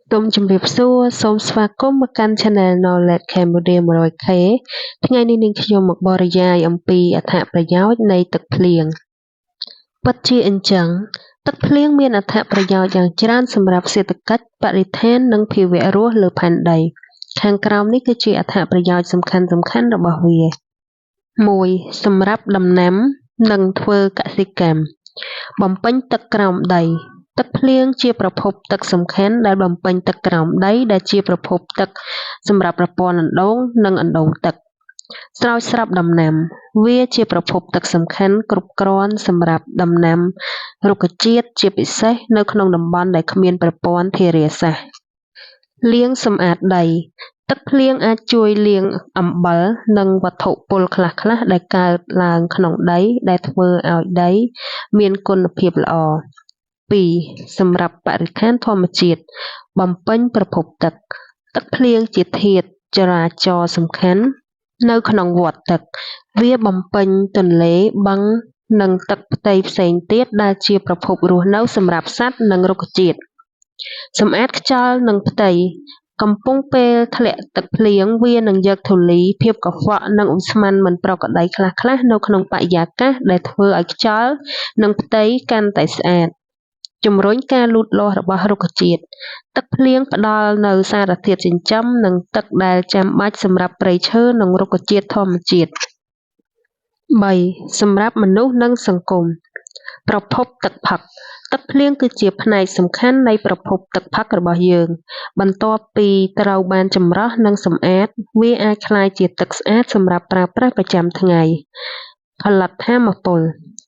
សូមជម្រាបសួរសូមស្វាគមន៍មកកាន់ Channel Knowledge Cambodia 100K ថ្ងៃនេះនាងខ្ញុំមកបរិយាយអំពីអត្ថប្រយោជន៍នៃទឹកភ្លៀងពិតជាអញ្ចឹងទឹកភ្លៀងមានអត្ថប្រយោជន៍យ៉ាងច្រើនសម្រាប់សេដ្ឋកិច្ចបរិស្ថាននិងភាវៈរស់លើផែនដីខាងក្រោមនេះគឺជាអត្ថប្រយោជន៍សំខាន់ៗរបស់វា1សម្រាប់ដំណាំនិងធ្វើកសិកម្មបំពេញទឹកក្រោមដីទឹកភ្លៀងជាប្រភពទឹកសំខាន់ដែលបំពេញទឹកក្រោមដីដែលជាប្រភពទឹកសម្រាប់ប្រព័ន្ធអណ្ដូងនិងអណ្ដូងទឹកស្រោចស្រពដំណាំវាជាប្រភពទឹកសំខាន់គ្រប់គ្រាន់សម្រាប់ដំណាំរុក្ខជាតិជាពិសេសនៅក្នុងតំបន់ដែលគ្មានប្រព័ន្ធធារាសាស្ត្រលាងសម្អាតដីទឹកភ្លៀងអាចជួយលាងអំបិលនិងវត្ថុពុលខ្លះៗដែលកើតឡើងក្នុងដីដែលធ្វើឲ្យដីមានគុណភាពល្អ2សម្រាប់បរិស្ថានធម្មជាតិបំពេញប្រភពទឹកទឹកភ្លៀងជាធាតុចរាចរណ៍សំខាន់នៅក្នុងវដ្តទឹកវាបំពេញទន្លេបឹងនិងទឹកផ្ទៃផ្សេងទៀតដែលជាប្រភពរស់នៅសម្រាប់សត្វនិងរុក្ខជាតិសម្អាតខ្យល់និងផ្ទៃកំពុងពេលធ្លាក់ទឹកភ្លៀងវានឹងយកធូលីភាពកខ្វក់និងឧស្ម័នមិនប្រក្រតីខ្លះៗនៅក្នុងបរិយាកាសដែលធ្វើឲ្យខ្យល់និងផ្ទៃកាន់តែស្អាតជំរុញការលូតលាស់របស់រុក្ខជាតិទឹកភ្លៀងផ្ដល់នូវសារធាតុចិញ្ចឹមនិងទឹកដែលចាំបាច់សម្រាប់ព្រៃឈើនិងរុក្ខជាតិធម្មជាតិ3សម្រាប់មនុស្សនិងសង្គមប្រភពទឹកផឹកទឹកភ្លៀងគឺជាផ្នែកសំខាន់នៃប្រភពទឹកផឹករបស់យើងបន្ទាប់ពីត្រូវបានចម្រោះនិងសម្អាតវាអាចក្លាយជាទឹកស្អាតសម្រាប់ប្រើប្រាស់ប្រចាំថ្ងៃផលិតថាមពល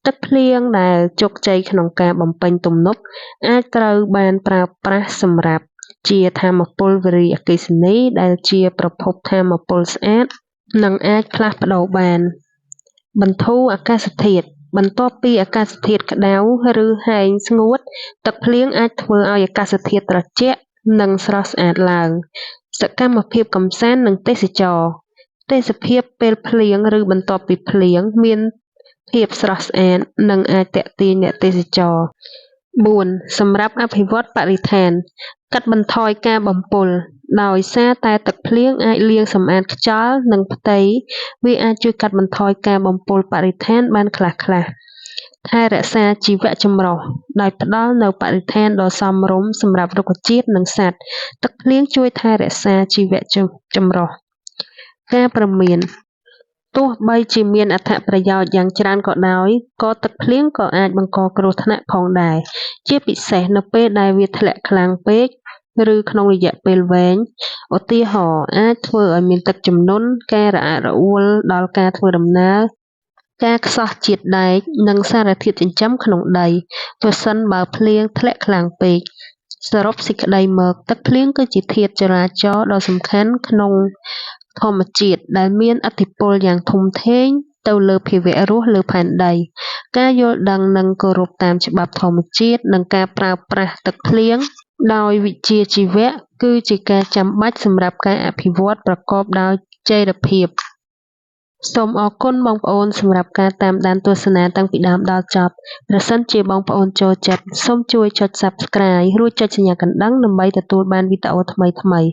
ទឹកភ្លៀងដែលជោគជ័យក្នុងការបំពេញទំនប់អាចត្រូវបានប្រើប្រាស់សម្រាប់ជាថាមពលវារីអគ្គិសនីដែលជាប្រភពថាមពលស្អាតនិងអាចផ្លាស់ប្ដូរបានបន្ធូរអាកាសធាតុបន្ទាប់ពីអាកាសធាតុក្តៅឬហែងស្ងួតទឹកភ្លៀងអាចធ្វើឲ្យអាកាសធាតុត្រជាក់និងស្រស់ស្អាតឡើងសកម្មភាពកម្សាន្តនិងទេសចរណ៍ទេសភាពពេលភ្លៀងឬបន្ទាប់ពីភ្លៀងមានភាពស្រស់ស្អាតនិងអាចទាក់ទាញអ្នកទេសចរ4សម្រាប់អភិវឌ្ឍបរិស្ថានកាត់បន្ថយការបំពុលដោយសារតែទឹកភ្លៀងអាចលាងសម្អាតខ្យល់និងផ្ទៃវាអាចជួយកាត់បន្ថយការបំពុលបរិស្ថានបានខ្លះៗថែរក្សាជីវចម្រុះដោយផ្ដល់នូវបរិស្ថានដ៏សមរម្យសម្រាប់រុក្ខជាតិនិងសត្វទឹកភ្លៀងជួយថែរក្សាជីវចម្រុះការព្រមានទោះបីជាមានអត្ថប្រយោជន៍យ៉ាងច្រើនក៏ដោយក៏ទឹកភ្លៀងក៏អាចបង្កគ្រោះថ្នាក់ផងដែរជាពិសេសនៅពេលដែលវាធ្លាក់ខ្លាំងពេកឬក្នុងរយៈពេលវែងឧទាហរណ៍អាចធ្វើឲ្យមានទឹកជំនន់ការរអាក់រអួលដល់ការធ្វើដំណើរការខ្សោះជាតិដែកនិងសារធាតុចិញ្ចឹមក្នុងដីប្រសិនបើភ្លៀងធ្លាក់ខ្លាំងពេកសរុបសេចក្តីមកទឹកភ្លៀងគឺជាធាតុចរាចរណ៍ដ៏សំខាន់ក្នុងធម្មជាតិដែលមានឥទ្ធិពលយ៉ាងធំធេងទៅលើភាវៈរស់លើផែនដីការយល់ដឹងនិងគោរពតាមច្បាប់ធម្មជាតិនិងការប្រើប្រាស់ទឹកភ្លៀងដោយវិជ្ជាជីវៈគឺជាការចាំបាច់សម្រាប់ការអភិវឌ្ឍប្រកបដោយចីរភាពសូមអរគុណបងប្អូនសម្រាប់ការតាមដានទស្សនាតាំងពីដើមដល់ចប់ប្រសិនជាបងប្អូនចូលចិត្តសូមជួយចុច Subscribe រួចចុចសញ្ញាកណ្ដឹងដើម្បីទទួលបានវីដេអូថ្មីៗ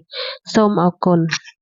សូមអរគុណ។